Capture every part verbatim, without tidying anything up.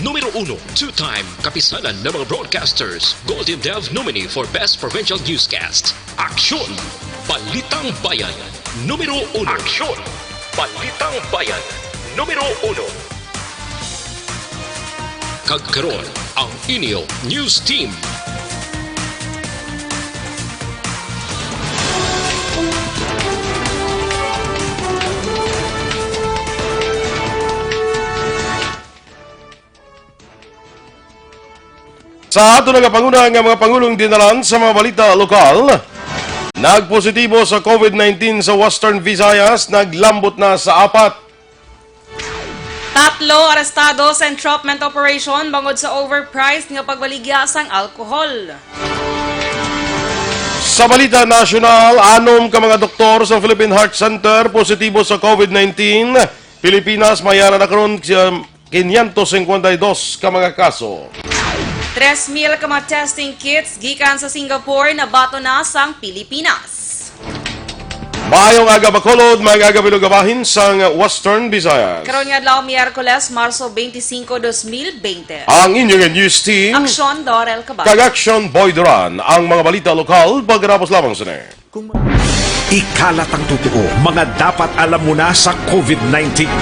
Numero uno, two-time Kapisanan ng mga Broadcasters Golden Dove nominee for Best Provincial Newscast. Aksyon! Balitang Bayan. Numero uno. Aksyon! Balitang Bayan. Numero uno. Kag karon, ang inyo news team. Sa ato nagapanguna nga mga pangulong dinalan sa mga balita lokal, nagpositibo sa COVID nineteen sa Western Visayas, naglambot na sa apat. Tatlo arestado sa entrapment operation bangod sa overpriced nga pagbaligya sang alcohol. Sa balita nasyonal, anom ka mga doktor sa Philippine Heart Center positibo sa COVID nineteen. Pilipinas, may ara na karon, um, quinientos cincuenta y dos ka mga kaso. Tres mil ka mga testing kits gikan sa Singapore nabaton na sang Pilipinas. Maayong aga, Bacolod, maayong aga, Bilog, bahin sang Western Visayas. Karon nga adlaw, Miyerkules, Marso twenty-five, dos mil twenty. Ang inyong news team, Aksyon Dorel Cabal. Kag Aksyon Boy Duran, ang mga balita lokal, pagkatapos lamang sini. Ikalat ang totoo, mga dapat alam mo na sa COVID nineteen.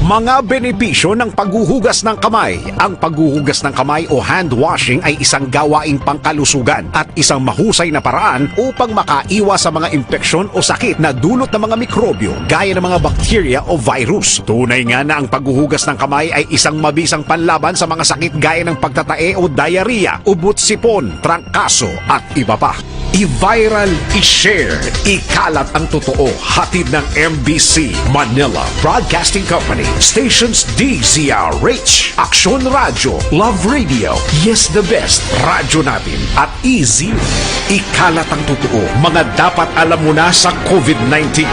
Mga benepisyo ng paghuhugas ng kamay. Ang paghuhugas ng kamay o hand washing ay isang gawaing pangkalusugan at isang mahusay na paraan upang makaiwas sa mga impeksyon o sakit na dulot ng mga mikrobyo gaya ng mga bakterya o virus. Tunay nga na ang paghuhugas ng kamay ay isang mabisang panlaban sa mga sakit gaya ng pagtatae o diarrhea, ubot-sipon, trangkaso, at iba pa. I-viral, i-share, ikalat ang totoo. Hatid ng M B C Manila Broadcasting Company. Stations D Z R H, Aksyon Radyo, Love Radio, Yes the Best, Radyo Natin, at Easy. Ikalat ang totoo, mga dapat alam mo na sa COVID nineteen.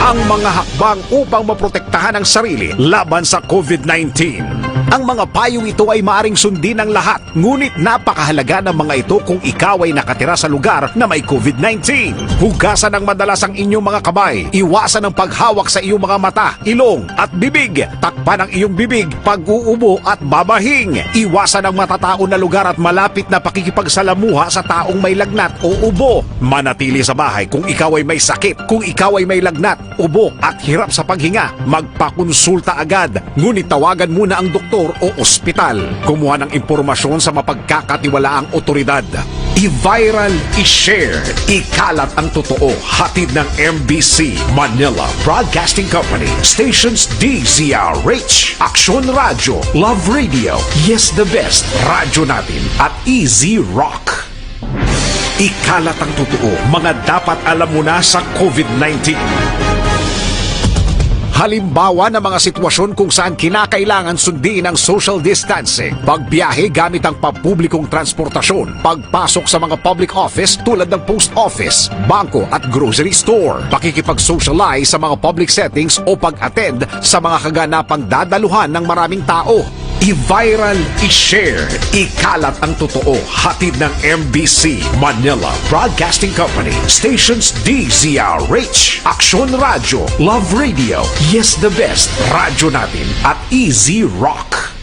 Ang mga hakbang upang maprotektahan ang sarili laban sa COVID nineteen. Ang mga payong ito ay maaring sundin ng lahat. Ngunit napakahalaga ng mga ito kung ikaw ay nakatira sa lugar na may COVID nineteen. Hugasan ng madalas ang inyong mga kamay. Iwasan ang paghawak sa iyong mga mata, ilong, at bibig. Takpan ang iyong bibig pag uubo at babahing. Iwasan ang matataon na lugar at malapit na pakikipagsalamuha sa taong may lagnat o ubo. Manatili sa bahay kung ikaw ay may sakit. Kung ikaw ay may lagnat, ubo at hirap sa paghinga, magpakonsulta agad. Ngunit tawagan muna ang doktor o ospital. Kumuha ng impormasyon sa mapagkakatiwalaang otoridad. I-viral, i-share, ikalat ang totoo. Hatid ng M B C Manila Broadcasting Company. Stations D Z R H, Aksyon Radyo, Love Radio, Yes the Best, Radyo Natin, at Easy Rock. Ikalat ang totoo, mga dapat alam mo na sa COVID nineteen. Halimbawa ng mga sitwasyon kung saan kinakailangan sundin ang social distancing, pagbiyahe gamit ang pampublikong transportasyon, pagpasok sa mga public office tulad ng post office, bangko at grocery store, pakikipag-socialize sa mga public settings o pag-attend sa mga kaganapang dadaluhan ng maraming tao. I-viral, i-share, ikalat ang totoo. Hatid ng M B C Manila Broadcasting Company. Stations D Z R H, Aksyon Radyo, Love Radio, Yes the Best, Radyo Natin, at Easy Rock.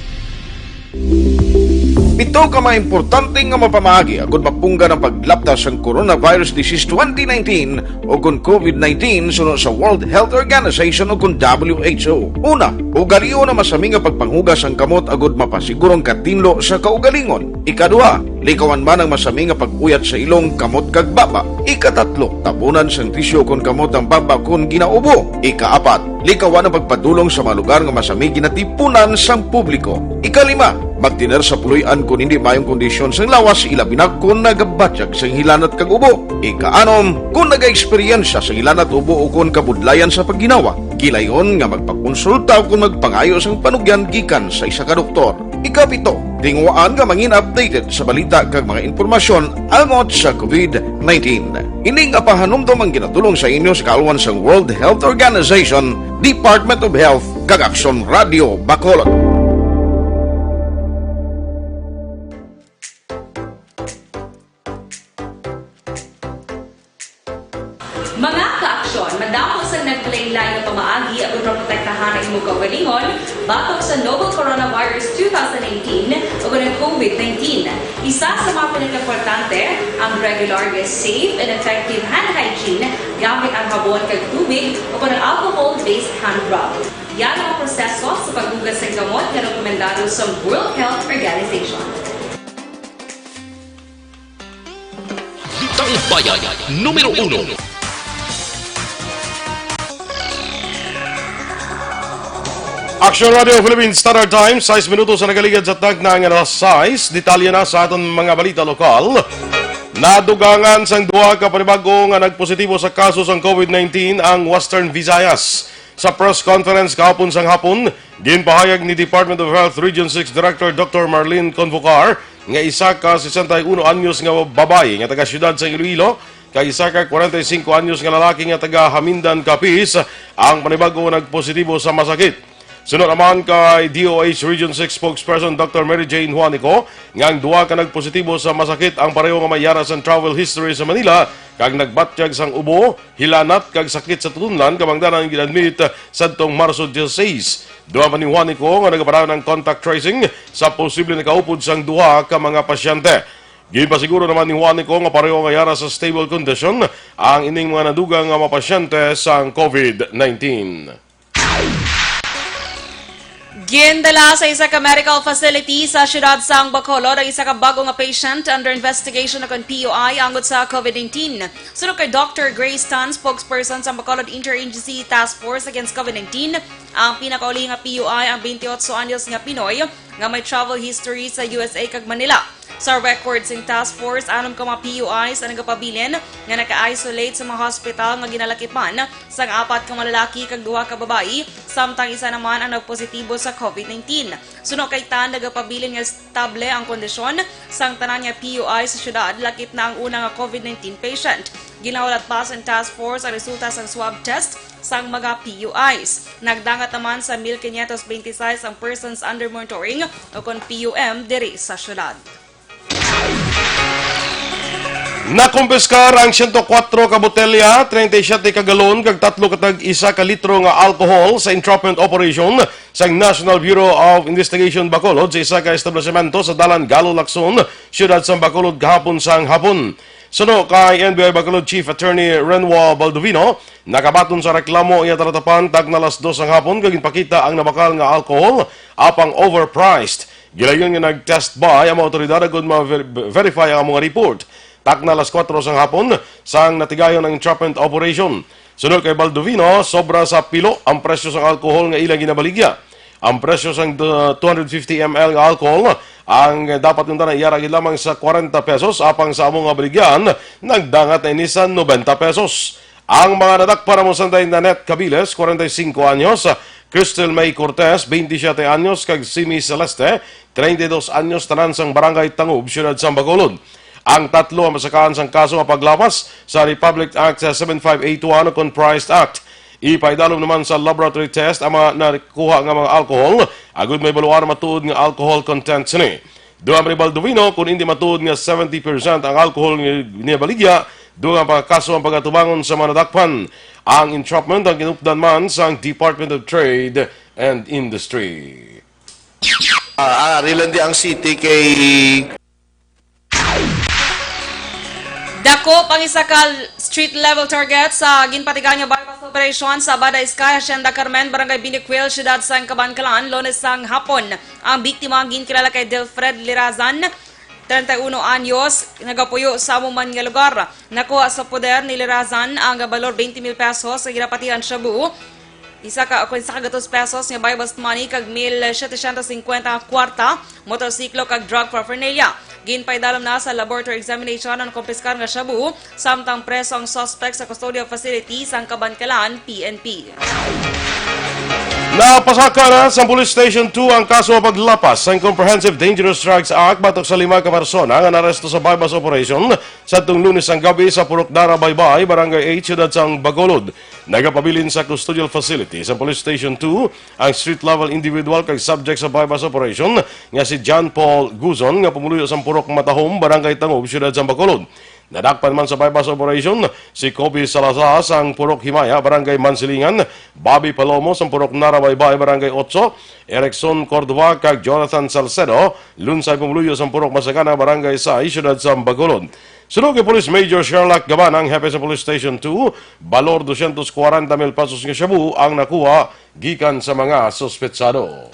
Pito ka mga importante nga mapamaagi agud mapunggan ang paglapta sang coronavirus disease twenty nineteen o kon COVID nineteen suno sa World Health Organization o kon W H O. Una, ugalion ang masami nga pagpanghugas sang kamot agud mapasiguro ang katinlo sa kaugalingon. Ikaduha, likawan man ang masami nga pag-uyat sa ilong, kamot kag baba. Ikatatlo, tabunan sang tisyu kon kamot ang baba kon ginaubo. Ikaapat, likawan ang pagpadulong sa mga lugar nga masami ginatipunan sang publiko. Ikalima, magtener sa puloy-an kon hindi maayong kondisyon sang lawas, ilabi na kon nagabatyag sang hilanat kag ubo. Ikaanom, kon nagaeksperyensya sang hilanat, ubo, o kon kabudlayan sa pagginawa, gilayon nga magpakonsulta o kon magpangayo sang panugyan gikan sa isa ka doktor. Ikapito, tinguhaan nga mangin updated sa balita kag mga impormasyon angot sa COVID nineteen. Ini nga pahanumdom ang ginadul-ong sa inyo sa kaalwan sang World Health Organization, Department of Health, kag Aksyon Radio Bacolod. Mga ka-aksyon, madamo sang naglain-lain nga pamaagi aron maprotektahan ang imong kaugalingon batok sa novel coronavirus Virus two thousand nineteen o ang COVID nineteen. Isa sa mga pinakaimportante, ang regular nga safe and effective hand hygiene gamit ang habon kag tubig o ang alcohol-based hand rub. Yan ang proseso sa paghugas sa gamot nga rekomendado sa World Health Organization. Tambayan numero uno. Action Radio Philippine Standard Time, sais minutos sa nagaligad sa tagna nga alas sais. Detalye na sa aton mga balita lokal. Nadugangan sang duha ka panibag-o nga nagpositibo sa kaso sang COVID nineteen ang Western Visayas. Sa press conference kahapon sang hapon, ginpahayag ni Department of Health Region six Director Doctor Marlene Convocar nga isa ka sesenta y uno anyos nga babayi nga taga siyudad sa Iloilo kag isa ka kwarenta y singko anyos nga lalaki nga taga Hamindan, Capiz, ang panibag-o nagpositibo sa masakit. Suno naman kay D O H Region six Spokesperson Doctor Mary Jane Juanico nga ang duha ka nagpositibo sa masakit ang pareho nga may yara sang travel history sa Manila kag nagbatyag sang ubo, hilanat kag sakit sa tutunlan, kabangdanan gin-admit sadtong Marso dieciséis. Dugang pa ni Juanico nga nagapadayon ang contact tracing sa posible nakaupod sang duha ka mga pasyente. Ginpasiguro naman ni Juanico nga pareho nga yara sa stable condition ang ining mga nadugang nga mga pasyente sang COVID nineteen. Gindala sa isa ka medical facility sa siyudad sang Bacolod ang isa ka bag-o nga patient under investigation o kon P U I angot sa COVID nineteen. Suno kay Doctor Grace Tan, spokesperson sa Bacolod Interagency Task Force Against COVID nineteen, ang pinakauli nga P U I ang twenty-eight anyos nga Pinoy nga may travel history sa U S A kag Manila. Sa record sing task force, anom ka mga P U Is ang nagapabilin nga naka-isolate sa mga hospital nga ginalakipan sang apat ka mga lalaki kag duha ka babayi, samtang isa naman ang nagpositibo sa COVID nineteen. Suno kay Tan, nagapabilin nga estable ang kondisyon sang tanan nga P U I sa syudad, lakip na ang una nga COVID nineteen patient. Ginahulat pa sang task force ang resulta sang swab test sang mga P U Is. Nagdangat naman sa mil quinientos veintiséis ang persons under monitoring o kon P U M diri sa syudad. Nakumpiskar ang siyento kwatro ka botelya, treinta y siete ka galon, kag tatlo ka tag isa ka litro nga alcohol sa entrapment operation sang National Bureau of Investigation Bacolod sa isa ka establishmento sa Dalan Galo, Lacson, siyudad sang Bacolod kahapon sang hapon. Suno kay N B I Bacolod Chief Attorney Renwa Baldovino, nakabaton sa reklamo iya talatapan tagna alas dos sang hapon kag ginpakita ang nabakal nga alcohol apang overpriced. Gilayon nga nag-test buy ang mga awtoridad agud ma-verify ang mga report. Takna alas kuwatro sang hapon sang natigayon ang entrapment operation. Sunod kay Baldovino, sobra sa pilo ang presyo sang alcohol nga ilang ginabaligya. Ang presyo sang two hundred fifty M L nga alcohol ang dapat kuntana iyara gid lamang sa kwarenta pesos, apang sa amo nga baligyan nagdangat na ini sa nobenta pesos. Ang mga nadakpan amo sanday Nanette Cabiles, kwarenta y singko anyos, Crystal May Cortez, bente y siyete anyos, kag Simi Celeste, treinta y dos anyos, tanan sang Barangay Tangub, Siyudad sang Bacolod. Ang tatlo ang masakaan sang kaso nga paglapas sa Republic Act seven five eight one o kon Priced Act. Ipaidalom naman sa laboratory test ang mga nakuha nga mga alcohol agud maibaluan matuod nga alcohol content sini. Dugang pa ni Baldovino, kon indi matuod nga seventy percent ang alcohol nga niya baligya, dugang pa nga kaso ang pagatubangon sa mga nadakpan. Ang entrapment ang ginupdan man sang Department of Trade and Industry. Ah, ah, Rilandi ang city kay Dakop ang isa ka street level target sa ginpatigayon nga buy-bust operation sa Bada Sky, Hacienda Carmen, Barangay Binicuil, Siyudad sang Kabankalan, Lunes sang hapon. Ang biktima ang ginkilala kay Delfred Lirazan, treinta y uno anyos, nagapuyo sa amo man nga lugar. Nakuha sa poder ni Lirazan ang balor twenty mil pesos nga ginapatihan shabu, isa ka, o isa ka gatos pesos nga buy-bust money kag mil setecientos cincuenta nga kwarta, motorsiklo kag drug paraphernalia. Ginpaidalom na sa laboratory examination ang kumpiskar nga shabu, samtang preso ang suspect sa custodial facility sang Kabankalan P N P. Napasaka na sa Police Station two ang kaso nga paglapas sang Comprehensive Dangerous Drugs Act batok sa lima ka persona nga naaresto sa buy-bust operation sadtong Lunes sang gabi sa Purok Dara Baybay, Barangay eight, Siyudad sang Bacolod. Nagapabilin sa custodial facility sa Police Station two ang street-level individual kag subject sa buy-bust operation nga si John Paul Guzon nga pumuluyo sang Purok Matahom, Barangay Tangub, Siyudad sang Bacolod. Nadakpan man sa buy-bust operation si Kobe Salazar sang Purok Himaya, Barangay Mansilingan, Bobby Palomo sang Purok Narabaybay, Barangay Otso, Erickson Cordova kag Jonathan Salcedo, Lunsay Pumuluyo sang Purok Masagana, Barangay Sais, Siyudad sang Bacolod. Suno kay Police Major Sherlock Gabana, ang hepe sa Police Station two, balor dosyentos kwarenta mil pesos nga shabu ang nakuha gikan sa mga suspetsado.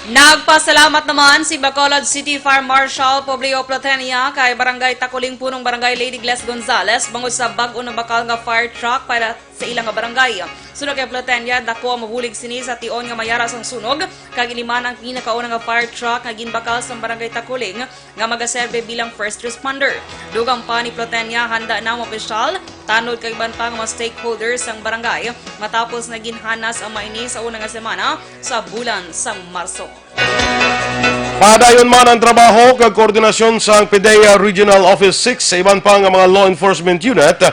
Nagpasalamat naman si Bacolod City Fire Marshal Publio Platenia kay Barangay Takuling Punong Barangay Lady Gles Gonzales bangod sa bag-o na bakal nga fire truck para sa ila nga barangay. Suno kay Platenia, dako ang mabulig sini sa tion nga mayara sang sunog, kag ini man ang pinakauna nga fire truck nga ginbakal sang Barangay Takuling nga magaserbe bilang first responder. Dugang pa ni Platenia, handa na ang mga opisyal, tanod kag iban pa nga mga stakeholders sang barangay matapos na ginhanas ang mga ini sa una nga semana sa bulan sang Marso. Padayon man ang trabaho kag koordinasyon sang PDEA Regional Office six sa iban pa nga mga law enforcement unit,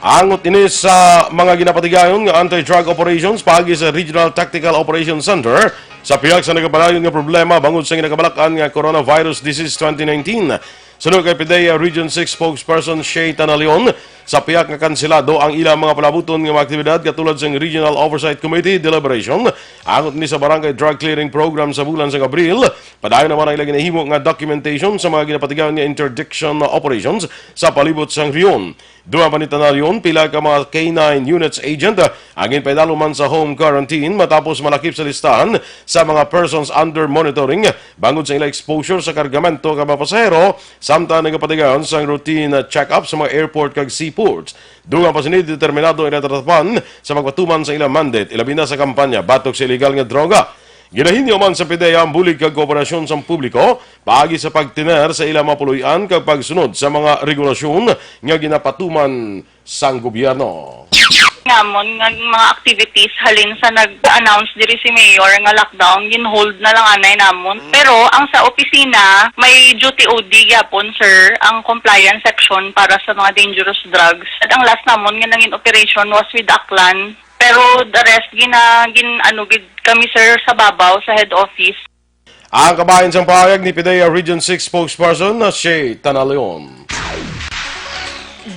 angot ini sa mga ginapatigayon nga anti-drug operations paagi sa Regional Tactical Operations Center sa pihak sa nagapadayon nga problema bangod sa ginakabalakan nga coronavirus disease twenty nineteen. Suno kay PDEA Region six spokesperson Shay Tanalion, sa pihak nga kanselado ang ilang mga palabuton nga mga aktibidad katulad sang Regional Oversight Committee deliberation angot ni sa Barangay Drug Clearing Program sa bulan sang Abril, padayon naman ang ilang ginahimo nga documentation sa mga ginapatigayon nga interdiction operations sa palibot sang rehiyon. Dugang pa ni Tanalion, pila ka mga K nine units agent, ah, ang ginpaidalo man sa home quarantine matapos malakip sa listahan sa mga persons under monitoring bangod sa ila exposure sa kargamento ka mga pasahero, samtang nagapatigayon sang routine check-up sa mga airport kag seaports. Dugang pa sini, determinado ang ila tatapan sa pagpatuman sa ila mandate, ilabi na sa kampanya batok sa iligal nga droga. Ginahinyo man sa PDEA ang bulig kag kooperasyon sang publiko paagi sa pagtiner sa ila mga puloy-an kag pagsunod sa mga regulasyon nga ginapatuman sang gobyerno. Namon nga mga activities halin sa nag-announce diri si Mayor nga lockdown, ginhold na lang anay namon. Pero ang sa opisina, may duty O D gyapon, sir, ang compliance section para sa mga dangerous drugs. At ang last namon nga nangin operation was with Aklan. Pero the rest, gina, gin, ano, gid kami, sir, sa babaw, sa head office. Ang kabahin sang pahayag ni PDEA Region six spokesperson na si Tana Leon.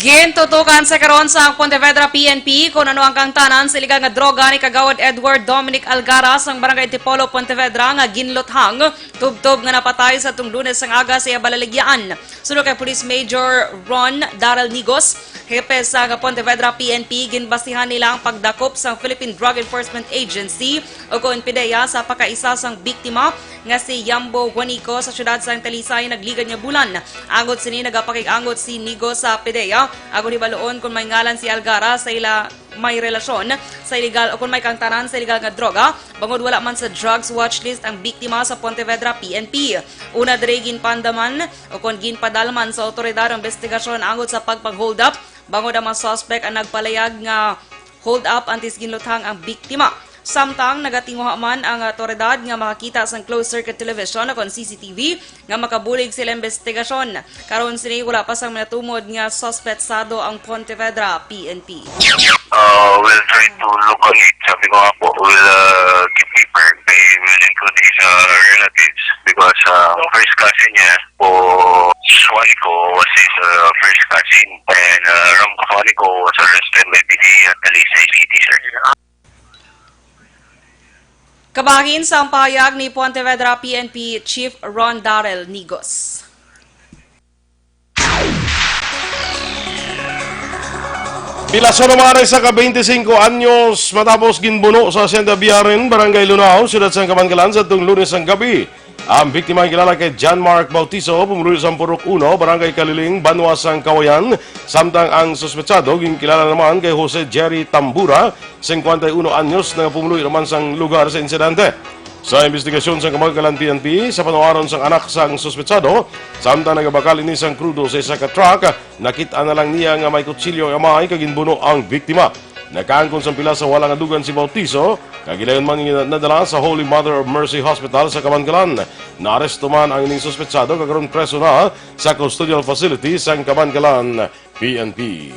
Gintutukan sa karon sa Pontevedra P N P kung ano ang kangtanan sa iligal nga droga ni Kagawad Edward Dominic Algara sang Barangay Antipolo, Pontevedra, nga ginluthang tubtob nga napatay sa tong Lunes sang aga sa iya balaligyaan. Suno kay Police Major Ron Daryl Nigos, hepe sa Pontevedra P N P, ginbasihan nila ang pagdakop sang Philippine Drug Enforcement Agency o kon PDEA sa pagkaisa sang biktima nga si Yambo Juanico sa siyudad sang Talisay nagligad nga bulan. Angot sini, nagapakig-angot si Nigos sa PDEA agud hibaluon kon may ngalan si Algara sa ila may relasyon sa iligal o kon may kangtanan sa iligal nga droga, bangod wala man sa drugs watch list ang biktima sa Pontevedra P N P. Una diri, ginpandaman o kon ginpadalman sa awtoridad ang investigasyon angot sa pagpang-hold up, bangod ang mga suspect ang nagpalayag nga hold up antes ginluthang ang biktima. Samtang nagatinguha man ang awtoridad nga makakita sang closed circuit television o kon C C T V nga makabulig sila investigasyon. Karon sini, wala pa sang natumod nga suspetsado ang Pontevedra P N P. Uh, we'll try to look on it. Sabi ko nga po, we'll uh, keep paper. They will include his uh, relatives because uh, first cousin niya po, Suanico was his uh, first cousin. And uh, Ram Suanico was arrested by P D A at Talisay City, sir. Kabahin sang pahayag ni Pontevedra P N P Chief Ron Daryl Nigos. Pilaso naman ang isa ka twenty-five anyos matapos ginbuno sa Hacienda Biarin, Barangay Lunao, siyudad sang Kabankalan, sa tung Lunes sang gabi. Ang biktima ang kilala kay John Mark Bautizo, pumuluyo sa Purok Uno, Barangay Kaliling, Banwa sang Kawayan, samtang ang suspetsado ginkilala naman kay Jose Jerry Tambura, singkwenta y uno anyos, nga pumuluyo naman sang lugar sa insidente. Sa investigasyon sang Kabankalan P N P, sa panuaron sang anak sang suspetsado, samtang nagabakal ini sang krudo sa isa ka truck, nakit-an na lang niya nga may kutsilyo ang amay kag ginbuno ang biktima. Nakaangkon sang pilas sa wala nga dugan si Bautizo, kag gilayon man nga nadala sa Holy Mother of Mercy Hospital sa Kabankalan. Naaresto man ang ining suspetsado kag karon preso na sa custodial facility sang Kabankalan P N P.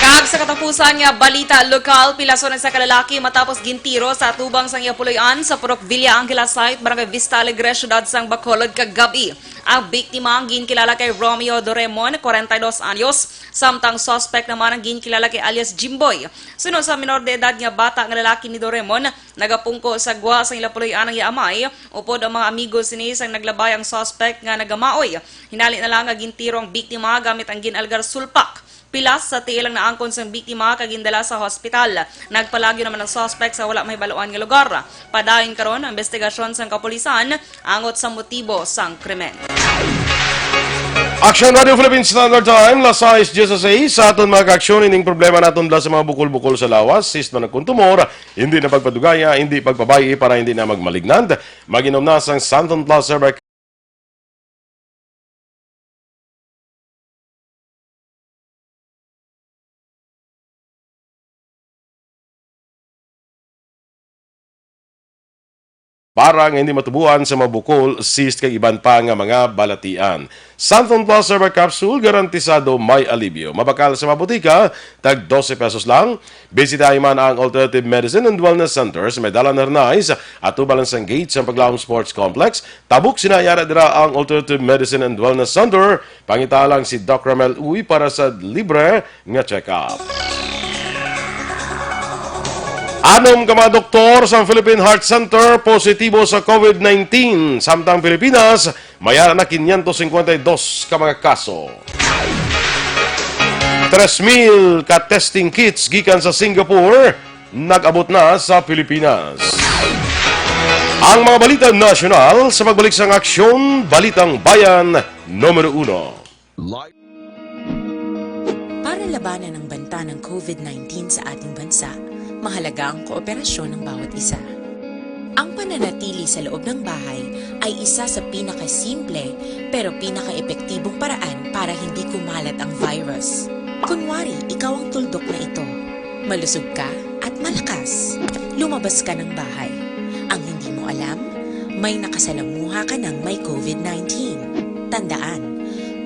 Kag Sa katapusan nga balita lokal, pilason ang isa ka lalaki matapos gintiro sa atubang sang iya puloy-an sa Purok Villa Angela site, Barangay Vista Alegre, siyudad sang Bacolod, kagab-i. Ang biktima ang ginkilala kay Romeo Doremon, kwarenta y dos anyos, samtang suspect naman ang ginkilala kay alias Jimboy. Suno sa minor de edad nga bata nga lalaki ni Doremon, nagapungko sa gwa sang ila puloy-an ang iya amay, upod ang mga amigo sini sang naglabay ang suspect nga nagamaoy. Hinali na lang nga gintiro ang biktima gamit ang gin-alegar sulpak. Pilas sa tiil ang naangkon sang biktima kag gindala sa hospital. Nagpalagyo naman ang suspect sa wala mahibaluan nga lugar. Padayon karon ang investigasyon sang kapulisan angot sa motibo sang krimen. Action Radio Philippine Standard Time, las sais dieciséis. Sa aton mga kaaksyon, ining problema naton bala sa mga bukol-bukol sa lawas, cyst man kon tumor, hindi na pagpadugaya, hindi pagpabay-i para hindi na magmalignant. Mag-inom na sang Santon Plus Herbal para nga hindi matubuan sa mga bukol, cyst, kag iban pa nga mga balatian. Santon Plus Herbal Capsule, garantisado may alibyo. Mabakal sa mga botika, tag dose pesos lang. Bisitahi man ang Alternative Medicine and Wellness Center sa may Dalan Hernais, atubang sang gate sang Paglaom Sports Complex. Tabok sina, yara dira ang Alternative Medicine and Wellness Center. Pangita lang si Doc Ramel Uy para sa libre nga check-up. Anom ka mga doktor sa Philippine Heart Center positibo sa COVID nineteen, samtang Pilipinas may ara na quinientos cincuenta y dos ka mga kaso. Tres mil ka testing kits gikan sa Singapore nag-abot na sa Pilipinas. Ang mga balita nasyonal sa pagbalik sang Aksyon, Balitang Bayan, numero uno. Para labanan ang banta ng COVID nineteen sa ating bansa, mahalaga ang kooperasyon ng bawat isa. Ang pananatili sa loob ng bahay ay isa sa pinakasimple pero pinakaepektibong paraan para hindi kumalat ang virus. Kunwari, ikaw ang tuldok na ito. Malusog ka at malakas. Lumabas ka ng bahay. Ang hindi mo alam, may nakasalamuha ka ng may COVID nineteen. Tandaan,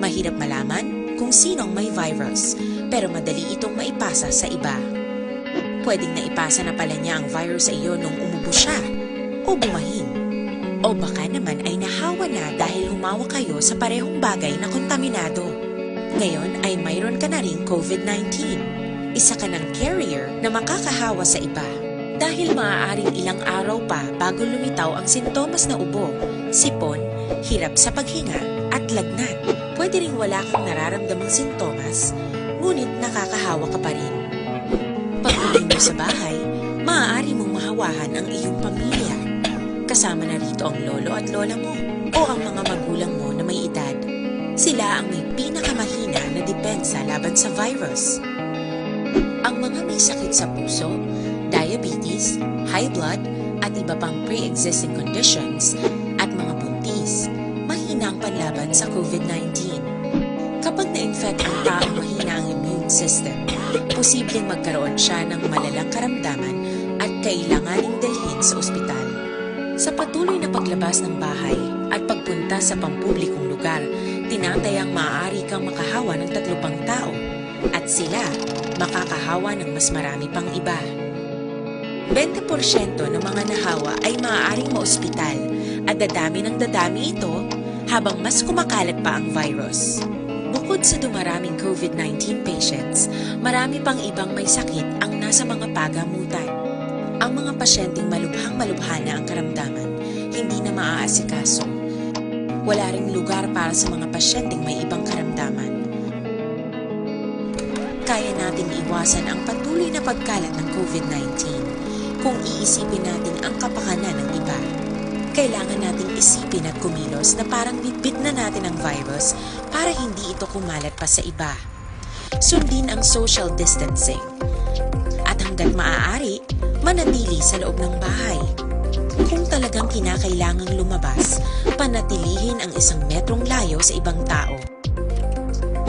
mahirap malaman kung sino ang may virus, pero madali itong maipasa sa iba. Pwedeng naipasa na pala niya ang virus sa iyo nung umubo siya, o bumahin, o baka naman ay nahawa na dahil humawak kayo sa parehong bagay na kontaminado. Ngayon ay mayroon ka na ring COVID nineteen. Isa ka ng carrier na makakahawa sa iba. Dahil maaaring ilang araw pa bago lumitaw ang sintomas na ubo, sipon, hirap sa paghinga, at lagnat. Pwede ring wala kang nararamdamang sintomas, ngunit nakakahawa ka pa rin. Pag-uwi mo sa bahay, maaari mong mahawahan ang iyong pamilya. Kasama na rito ang lolo at lola mo o ang mga magulang mo na may edad. Sila ang may pinakamahina na depensa laban sa virus. Ang mga may sakit sa puso, diabetes, high blood, at iba pang pre-existing conditions, at mga buntis, mahina ang panlaban sa COVID nineteen. Kapag na-infect ang taong mahina ang immune system, posibleng magkaroon siya ng malalang karamdaman at kailanganing dalhin sa ospital. Sa patuloy na paglabas ng bahay at pagpunta sa pampublikong lugar, tinatayang maaari kang makahawa ng tatlo pang tao, at sila makakahawa ng mas marami pang iba. Bente porsyento ng mga nahawa ay maaaring maospital, at dadami ng dadami ito habang mas kumakalat pa ang virus. Bukod sa dumaraming COVID nineteen patients, marami pang ibang may sakit ang nasa mga pagamutan. Ang mga pasyenteng malubhang-malubha na ang karamdaman, hindi na maaasikaso. Wala ring lugar para sa mga pasyenteng may ibang karamdaman. Kaya nating iwasan ang patuloy na pagkalat ng COVID nineteen kung iisipin natin ang kapakanan ng iba. Kailangan nating isipin at kumilos na parang bitbit na natin ang virus para hindi ito kumalat pa sa iba. Sundin ang social distancing. At hanggat maaari, manatili sa loob ng bahay. Kung talagang kinakailangang lumabas, panatilihin ang isang metrong layo sa ibang tao.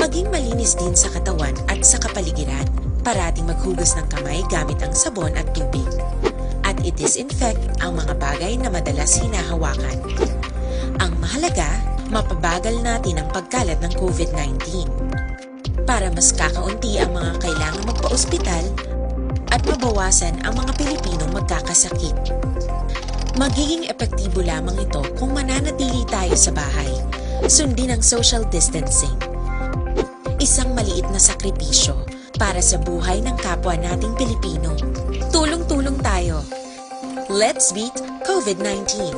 Maging malinis din sa katawan at sa kapaligiran. Parating maghugas ng kamay gamit ang sabon at tubig. At i-disinfect ang mga bagay na madalas hinahawakan. Ang mahalaga, mapabagal natin ang pagkalat ng COVID nineteen. para mas kakaunti ang mga kailangang magpa-ospital at mabawasan ang mga Pilipinong magkakasakit. Magiging epektibo lamang ito kung mananatili tayo sa bahay, sundin ang social distancing. Isang maliit na sakripisyo para sa buhay ng kapwa nating Pilipino. Tulong-tulong tayo. Let's beat COVID nineteen.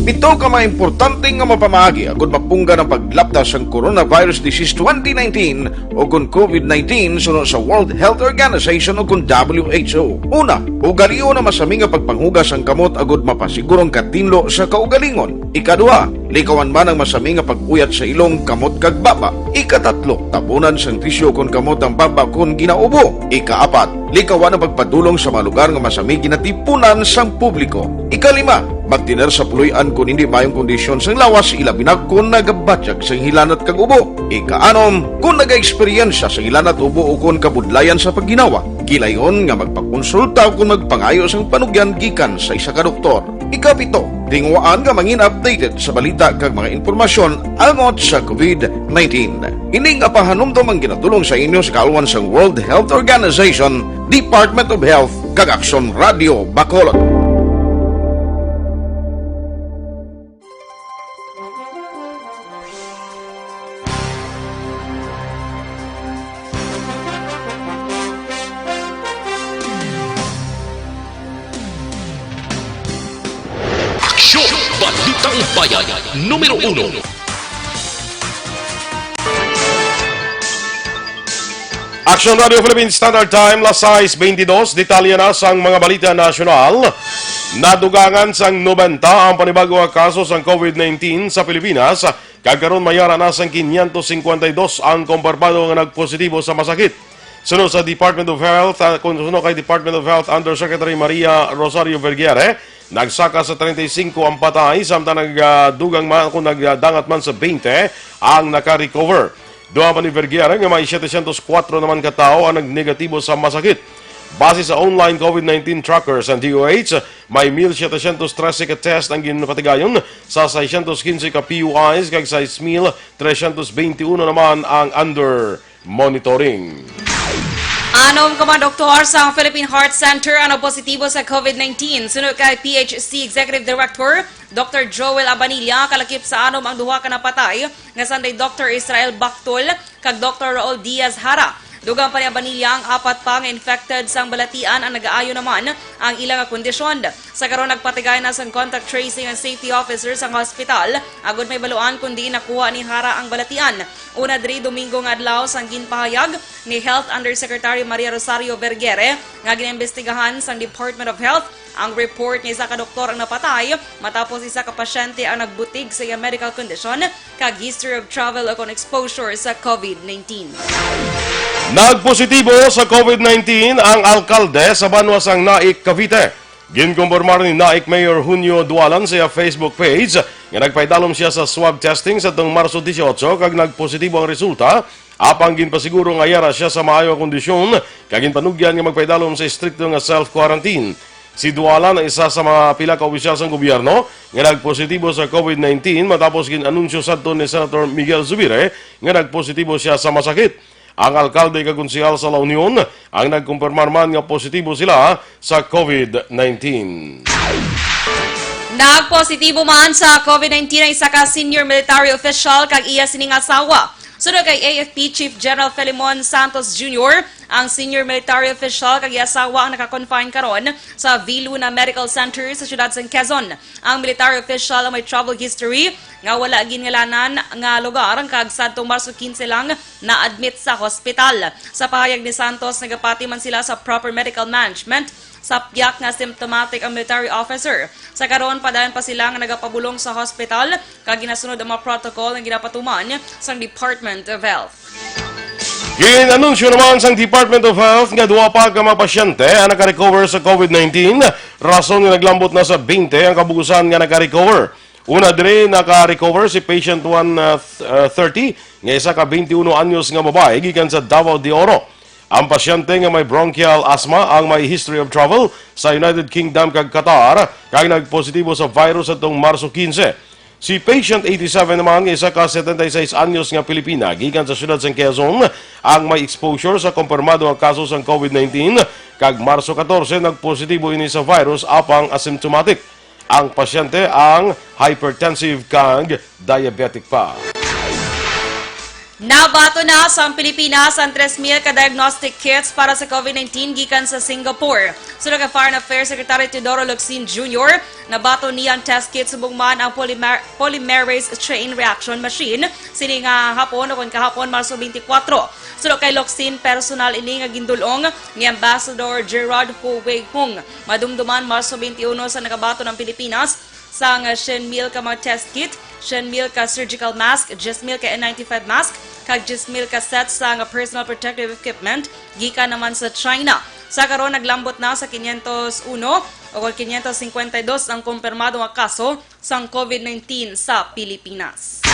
Pito ka mga importante nga mapamaagi agud mapunggan ang paglapta sang coronavirus disease twenty nineteen o kon COVID nineteen suno sa World Health Organization o kon W H O. Una, ugalion ang masami nga pagpanghugas sang kamot agud mapasiguro ang katinlo sa kaugalingon. Ikaduha, likawan man ang masami nga pag-uyat sa ilong, kamot kag baba. Ikatatlo, tabunan sang tisyo kon kamot ang baba kon ginaubo. Ikaapat, likawan ang pagpadulong sa mga lugar nga masami ginatipunan sang publiko. Ikalima, magtener sa puloy-an kon hindi maayong kondisyon sang lawas, ilabi na kon nagabatyag sang hilanat kag ubo. Ikaanom, kon nagaeksperyensya sang hilanat, ubo ukon kabudlayan sa pagginawa, gilayon nga magpakonsulta ukon magpangayo sang panugyan gikan sa isa ka doktor. Ikapito, tinguhaan nga mangin updated sa balita kag mga impormasyon angot sa COVID nineteen. Ini nga pahanumdom ang ginadulong sa inyo sa kaalwan sang World Health Organization, Department of Health, kag Aksyon Radio Bacolod. Aksyon! Balitang Bayan, numero uno. Action Radio Philippine Standard Time, las sais beintidos, detalye na sang mga balita nasyonal. Nadugangan sang nobenta ang panibago nga kaso sang COVID nineteen sa Pilipinas, kag karon may ara na sang quinientos cincuenta y dos ang kompormado nga nagpositibo sa masakit. Suno sa Department of Health, ah, kun suno kay Department of Health Undersecretary Maria Rosario Vergere, nagsaka sa treinta y cinco ang patay, samtang nagdugang man, kung nagdangat man sa twenty ang naka-recover. Duha pa ni Vergere nga may setecientos kuwatro naman ka tawo ang nagnegatibo sa masakit. Base sa online COVID nineteen tracker sang D O H, may mil setecientos trese ka test ang ginpatigayon sa seiscientos quince ka P U Is kag sais mil trescientos beintiuno naman ang under monitoring. Anom ka mga doktor sa Philippine Heart Center ang nagpositibo sa COVID nineteen. Suno kay P H C Executive Director Doktor Joel Abanilla, kalakip sa anom ang duha ka napatay nga sanday Doktor Israel Bactol kag Doktor Raul Diaz Jara. Dugang pa ni Abanilla ang apat pa nga infected sang balatian ang nagaayo naman ang ila nga kondisyon. Sa karon, nagpatigay na sang contact tracing ang safety officer sang hospital agud may baluan kon diin nakuha ni Jara ang balatian. Una diri, Domingo nga adlaw, sang ginpahayag ni Health Undersecretary Maria Rosario Vergere nga ginaimbestigahan sang Department of Health ang report nga isa ka doktor ang napatay matapos isa ka pasyente ang nagbutig sa iya medical condition kag history of travel o kon exposure sa COVID nineteen. Nagpositibo sa COVID nineteen ang alkalde sa banwa sang Naic, Cavite. Ginkompormar ni Naic Mayor Junio Dualan sa iya Facebook page nga nagpaidalom siya sa swab testing sa tong Marso dieciocho kag nagpositibo ang resulta, apang ginpasiguro nga yara siya sa maayo nga kondisyon kag ginpanugyan nga magpaidalom sa estrikto nga self-quarantine. Si Dualan ang isa sa mga pila ka opisyal sang gobyerno nga nagpositibo sa COVID nineteen matapos gin-anunsyo sadto ni Senator Miguel Zubiri nga nagpositibo siya sa masakit. Ang alkalde kag konsehal sa La Union ang nagkumpirmar man nga positibo sila sa COVID nineteen. Nagpositibo man sa COVID nineteen ang isa ka senior military official kag iya sining asawa. Suno kay A F P Chief General Filemon Santos Junior, ang senior military official kag iya asawa ang naka-confine karon sa Viluna Medical Center sa siyudad sang Quezon. Ang military official ang may travel history nga wala ginngalanan nga lugar kag sadtong Marso quince lang na-admit sa hospital. Sa pahayag ni Santos, nagapati man sila sa proper medical management sa piyak nga symptomatic ang military officer. Sa karon, padayon pa sila nga nagapabulong sa hospital kag ginasunod ang mga protocol nga ginapatuman sang Department of Health. Gin-anunsyo naman sang Department of Health nga duha pa ka mga pasyente ang naka-recover sa COVID nineteen, rason nga naglambot na sa twenty ang kabugusan nga naka-recover. Una diri naka-recover si patient one thirty nga isa ka twenty-uno anyos nga babayi gikan sa Davao de Oro. Ang pasyente nga may bronchial asthma ang may history of travel sa United Kingdom kag Qatar kag nagpositibo sa virus atong Marso quince. Si patient eighty-seven naman nga isa ka setenta y seis anyos nga Pilipina gikan sa siyudad sang Quezon ang may exposure sa kumpirmado nga kaso sang COVID nineteen, kag Marso katorse nagpositibo ini sa virus apang asymptomatic. Ang pasyente ang hypertensive kag diabetic pa. Nabaton na sang Pilipinas ang tres mil ka diagnostic kits para sa COVID nineteen gikan sa Singapore. Suno kay Foreign Affairs Secretary Teodoro Locsin Junior, nabaton niya ang test kit subong man ang polymer-, polymerase chain reaction machine sini nga hapon o kon kahapon, Marso twenty-four. Suno kay Locsin, personal ini nga gindul-ong ni Ambassador Gerard Hu Wei Hung. Madumduman, Marso twenty-one sa nakabaton ang Pilipinas sang siyam mil ka mga test kit, siyam mil ka surgical mask, diyes mil ka N ninety-five mask, kag diyes mil ka set sang personal protective equipment gikan naman sa China. Sa karon, naglambot na sa quinientos uno o quinientos cincuenta y dos ang kumpirmado nga kaso sang COVID nineteen sa Pilipinas.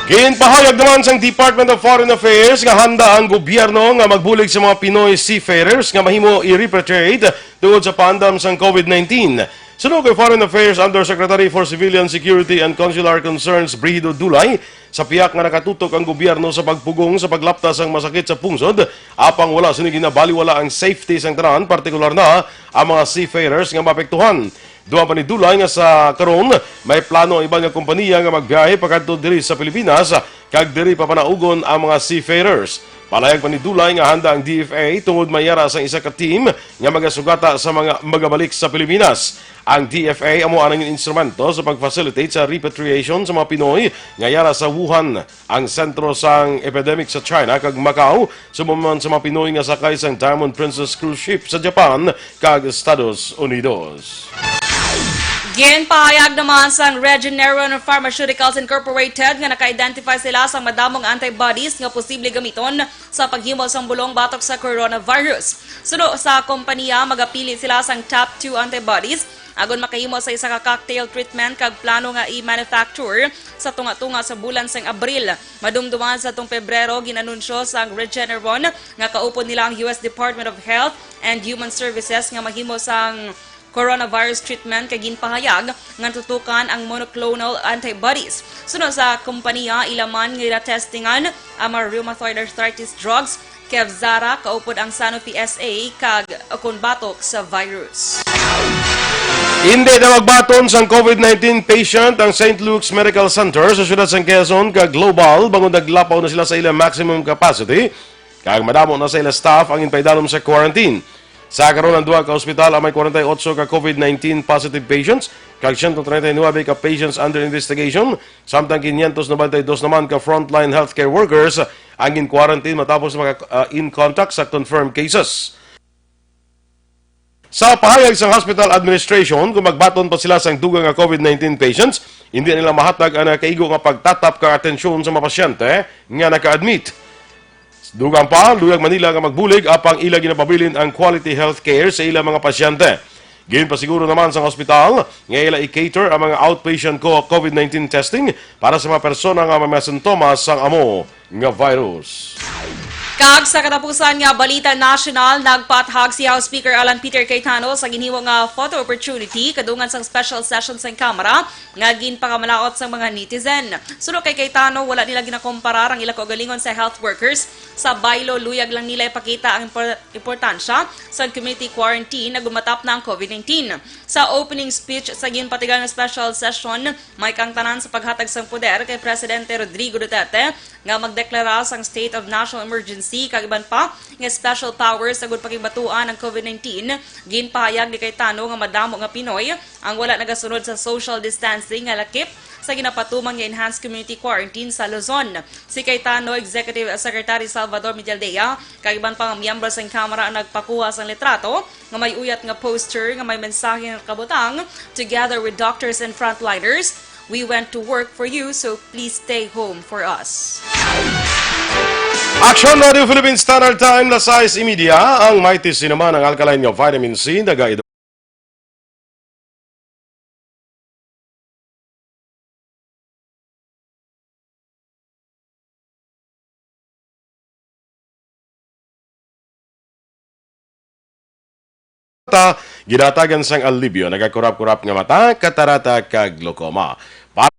Ginpahayag naman sang Department of Foreign Affairs nga handa ang gobyerno nga magbulig sa mga Pinoy seafarers nga mahimo i-repatriate tungod sa paandam sang COVID nineteen. Suno kay Foreign Affairs Undersecretary for Civilian Security and Consular Concerns Brigido Dulay, sa pihak nga nakatutok ang gobyerno sa pagpugong sa paglapta sang masakit sa pungsod, apang wala sini ginabaliwala ang safety sang tanan, partikular na ang mga seafarers nga maapektuhan. Dugang pa ni Dulay nga sa karon, may plano ang iban nga kompanya nga magbiyahe pakadto diri sa Pilipinas, kag diri papanaugon ang mga seafarers. Palayag pa ni Dulay nga handa ang D F A tungod may yara sang isa ka team nga magasugata sa mga magabalik sa Pilipinas. Ang D F A amo ang instrumento sa pag-facilitate sa repatriation sa mga Pinoy nga yara sa Wuhan, ang sentro sang epidemic sa China kag Macau, subong man sa mga Pinoy nga sakay sang Diamond Princess cruise ship sa Japan kag Estados Unidos. Ginpahayag naman sang Regeneron Pharmaceuticals Incorporated nga naka-identify sila sang madamong antibodies nga posible gamiton sa paghimo sang bulong batok sa coronavirus. Suno sa kompanya, magapili sila sang top two antibodies agod makahimo sa isa ka cocktail treatment kag plano nga i-manufacture sa tunga-tunga sa bulan sang Abril. Madumduman sa atong Pebrero, gin-anunsyo sang Regeneron nga kaupod nila ang U S Department of Health and Human Services nga mahimo sang coronavirus treatment, kay ginpahayag nga tutukan ang monoclonal antibodies. Suno sa kompanya, ila man nga ginatestingan ang mga rheumatoid arthritis drugs, Kevzara, kaupod ang Sanofi S A, kag kon batok sa virus. Hindi na magbaton sang COVID nineteen patient ang Saint Luke's Medical Center sa siyudad sang Quezon kag Global bangod naglapaw na sila sa ila maximum capacity, kag madamo na sa ila staff ang ginpaidalom sa quarantine. Sa karon, ang duha ka ospital ang may kwarenta y otso ka COVID nineteen positive patients, kag siyento treinta y nuebe ka patients under investigation, samtang quinientos noventa y dos naman ka frontline healthcare workers ang gin-quarantine matapos maka, ah, in contact sa confirmed cases. Sa pahayag sang hospital administration, kung magbaton pa sila sang dugang nga COVID nineteen patients, hindi nila mahatag ang nakaigo nga pagtatap kag atensyon sa mga pasyente nga naka-admit. Dugang pa, luyag man nila nga magbulig apang ila ginapabilin ang quality health care sa ila mga pasyente. Ginpasiguro naman sang ospital nga ila i-cater ang mga outpatient ko COVID nineteen testing para sa mga persona nga may mga sintomas sang amo nga virus. Kag sa katapusan nga balita nasyonal, nagpaathag si House Speaker Alan Peter Cayetano sa ginhimo nga photo opportunity kadungan sang special session sang Kamara nga ginpakamalaot sang mga netizen. Suno kay Cayetano, wala nila ginakomparar ang ila kaugalingon sa health workers. Sa baylo, luyag lang nila ipakita ang impor-, importansya sa community quarantine agud matap na ang COVID nineteen. Sa opening speech sa ginpatigal nga special session, may kaangtanan sa paghatag sang poder kay Presidente Rodrigo Duterte nga magdeklara sang state of national emergency kag iban pa nga special powers agud pakigbatuan ang COVID nineteen. Ginpahayag ni Cayetano nga madamo nga Pinoy ang wala nagasunod sa social distancing nga lakip sa ginapatuman nga enhanced community quarantine sa Luzon. Si Cayetano, Executive Secretary Salvador Medialdea, kag iban pa nga miyembro sang Kamara ang nagpakuha sang litrato nga may uyat nga poster nga may mensahe nga nakabutang, "Together with doctors and frontliners, we went to work for you, so please stay home for us." Aksyon Radio Philippines Standard Time, las sais y media. Ang Mighty C naman, ang alkaline nga vitamin C, naga ta Ginatagan sang alibyo nagakurap-kurap nga mata, katarata, kag glaucoma. Para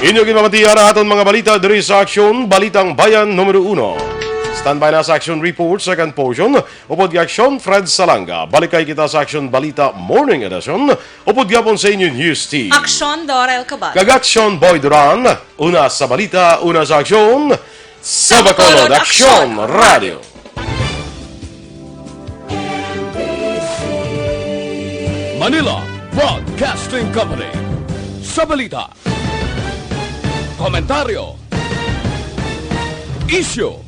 inyo ginpamatian ang aton mga balita diri sa Aksyon, Balitang Bayan Numero Uno. Standby na sa Aksyon Report, Second Portion, upod kay Aksyon, Fred Salanga. Balikay kita sa Aksyon Balita Morning Edition, upod gihapon sa inyo News Team. Aksyon, Dorel Cabal. Kag Aksyon, Boy Duran. Una sa balita, una sa aksyon, sa Bacolod Aksyon Radio. Manila Broadcasting Company. Sa balita, komentaryo, isyu,